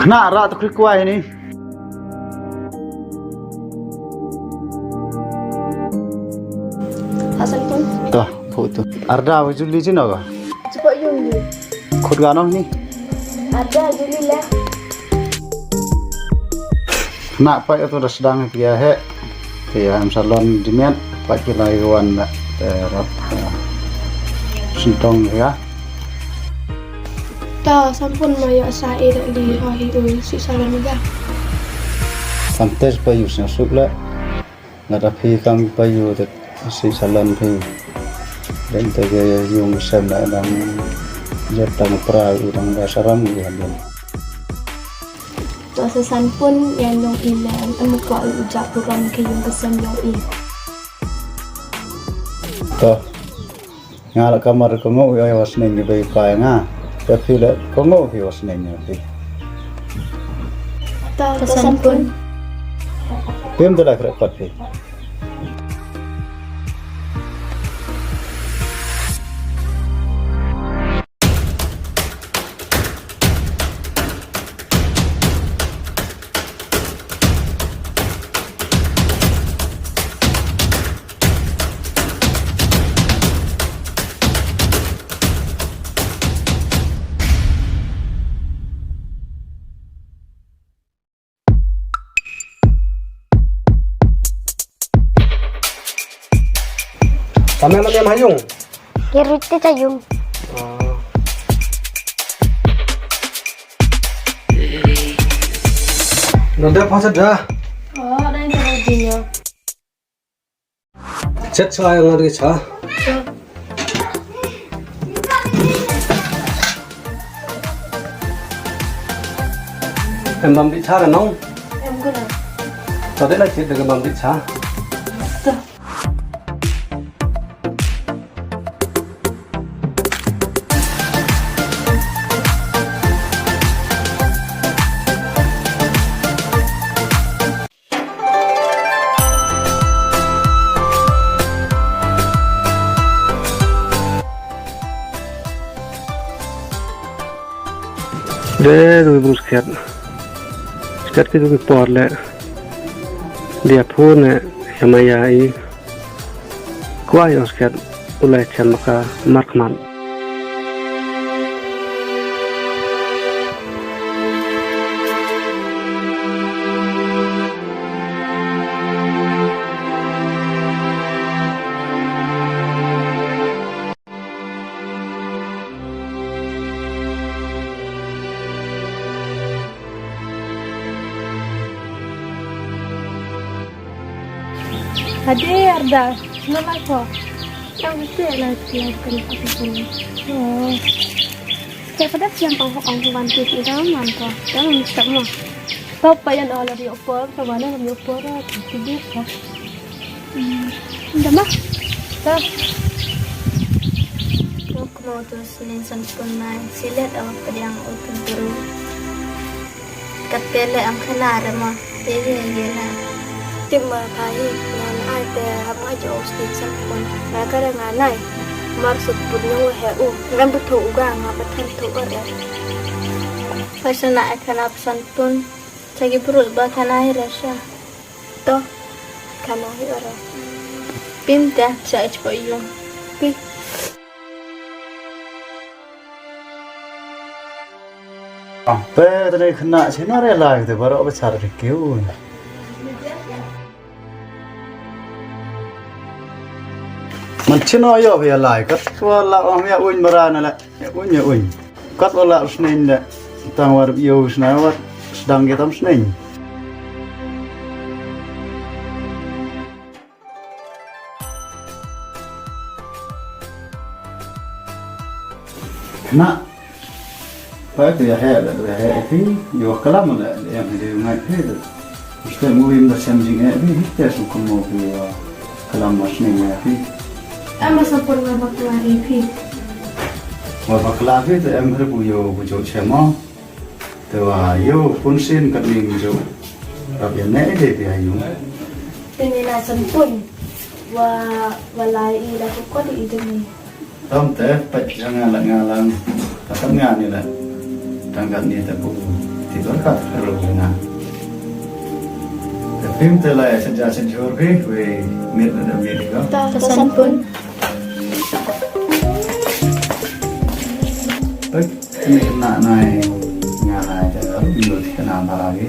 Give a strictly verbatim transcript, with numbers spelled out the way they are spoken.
Khynnah, rah to khrih kwai ni. Hasan pun. To, phu to. Arda wa Juli jino ka? Cepat yung ni. Khut ga nong ni. Arda Juli lah. Khynnah, pait to da sdang phi ïa heh. Phi ïa em salon di miet, pait ki lai wan da, eh, rap, eh, sentong ïa. Ta sampun ma ïa sa e da li ha hi u si salon ga. Santes pa yu sna suk la. Nga da phi kam pa yu te si salon phi. Den te ge yung sem la dang jet dang pra u dang da saram u dang. To sa san pun ïa nong i le em kwah u ja burom ki yung ki sem nong i. To. Nga la kamar ko ngo ïa wa sneng ni bai pa nga. Te phi le ko ngo phi wa sneng ni phi. To sa san pun. Pim te la kre pat phi. Tama lam ïam ha yung. Ki ruh te cha yung. Ah. Nada pa sa dah. Oh, dah yang terjadi ya. Chet cha yang ada cha. Em bam di cha ka nong. Em ko na. Tadi lah chet dengan bam di cha. De, dui bru sket. Sket ki dui por le. Dia phone ne, sama ya i. Kwah ïoh sket u lai chem ka markhmat. Hadi Arda, sino lai ko? Tang mesti lai lai kan aku sini. Oh. Kaya pada siang pang ko ang wan tu tidak man ko. Jangan mesti mo. Papa yan ala di opor, kawana di opor, tidur ko. Hmm. Dah mah. Dah. Ko mo to sinin san pun mai. Silet awak pediang o kenturu. Kat pele am khana re ma. Ye ye ye na. Tip ma pha hi na na ai te hap ma jo snin san pun. Na ka re nga nai. Mar sut pun yo he u. Ngam bu thu u ga nga ba than thu o re. Pasana ai khana san pun. Chagi burul ba khana hi re sha. To khana hi o re. Pim te sa ich po yung. Pi. Ah, pe tane khana chena re lai te baro ba char re keu. Man chena yo ya lai kat ko la ong ya un mara na la. Ya un ya un. Kat la la snen la. Tang war yo sna war sdang ke tam snen. Na. Pha phi ïa heh, phi ïa heh phi, ïa wa klam la, ïa ngi dei ngai phi de. Mesti mu im da sem jingeh phi, hi te su kum mo phi wa klam ma sning ïa phi. Em ba sa pun wa bakla ïa phi. Wa bakla phi te em phi bu ïoh bu jooh shem mo. Te wa ïoh pun sien kat ning jooh. Rap ïa neh de phi ha ïung. Te ni na san pun. Wa, wa lai i la ku kot i de ni. Tam te peit jong nga la nga lang. Ka tam nga ni la. Tang kat ni te pu. Ti tor ka ruh na. Te phim te la ïa shet ja shet jhur phi, wei miet na da miet ka. Ta ka san pun. Oi, kane kane nai nga nai te ruh, bino ti kana para ki.